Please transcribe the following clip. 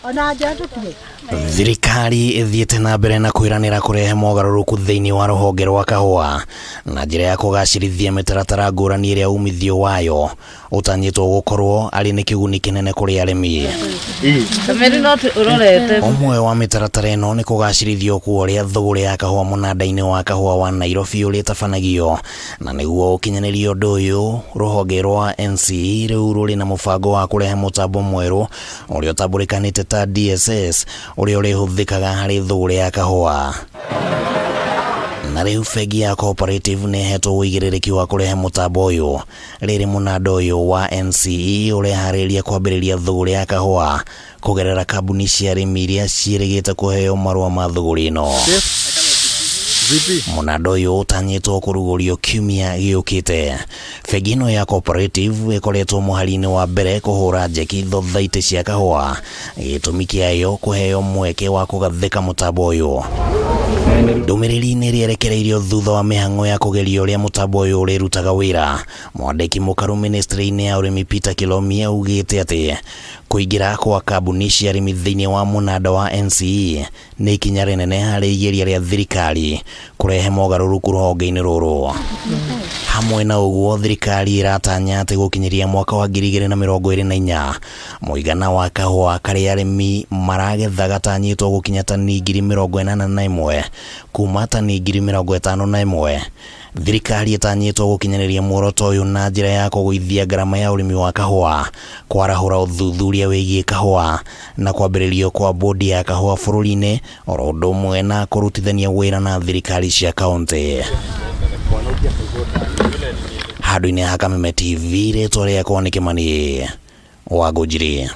Ona nja tũtue. Thirikari ĩthiĩte na mbere na kwĩranĩra kũrehe mogarũrũku thĩinĩ wa rũhonge rwa kahũa na njĩra ya kũgacĩrithia mĩtaratara ngũrani ĩrĩa umithio wayo ũtanyĩtwo gũkorwo arĩ nĩ kĩguni kĩnene kũrĩ arĩmi. Kameri no ũrorete. Ũmwe wa mĩtaratara ĩno nĩ kũgacĩrithio kwa ũrĩa thũgũrĩ ya kahũa mũnanda-inĩ wa kahũa wa Nairobi ũrĩa ĩtabanagio, na nĩguo ũkinyanĩrie ũndũ ũyũ rũhonge rwa NCE rĩu rũrĩ na mũbango wa kũrehe mũtambo mwerũ ũrĩa ũtambũrĩkanĩte ta DSS ũrĩa ũrĩhũthĩkaga harĩ thũgũrĩ ya kahũa. Na rĩu bengi ya Cooperative nĩ ĩhetwo ũigĩrĩrĩki wa kũrehe mũtambo ũyũ rĩrĩ mũnanda ũyũ wa NCE ũreharĩria kwambĩrĩria thũgũrĩ ya kahũa kũgerera kambuni cia arĩmi iria ciĩrĩgĩte kũheo marũa ma thũgũrĩ ĩno. Mũnanda ũyũ ũtanyĩtwo kũrugũrio kiumia gĩũkĩte. Bengi ĩno ya Cooperative ĩkoretwo mũhari-inĩ wa mbere kũhũra njeki thothaitĩ cia kahũa, gĩtũmi kĩayo kũheo mweke wa kũgathĩka mũtambo ũyũ. Ndũmĩrĩri-inĩ ĩrĩa ĩrekereirio thutha wa mĩhang'o ya kũgeria ũrĩa mũtambo ũyũ ũrĩrutaga wĩra, mwandĩki mũkaru ministry-inĩ ya ũrĩmi Peter Kilomia augĩte atĩ kũingĩra kwa kambuni cia arĩmi thĩinĩ wa mũnanda wa NCE nĩ ikinya rĩnene harĩ igeria rĩa thirikari kũrehe mogarũrũku rũhonge-inĩ rũrũ. Hamwe na ũguo, thirikari ĩratanya atĩ gũkinyĩria mwaka wa 2024 mũigana wa kahũa karĩa arĩmi maragetha gatanyĩtwo gũkinya tani 81,000 kuma tani 51,000. Thirikari ĩtanyĩtwo gũkinyanĩria muoroto ũyũ na njĩra ya kũgũithia ngarama ya ũrĩmi wa kahũa, kwarahũra ũthuthuria wĩgiĩ kahũa na kwambĩrĩrio kwa bodi ya kahũa bũrũri-inĩ oro ũndũ ũmwe na kũrutithania wĩra na thirikari cia kaũntĩ. Handũ-inĩ ha Kameme TV, rĩtwa rĩakwa nĩ Kĩmani wa Ngũnjiri.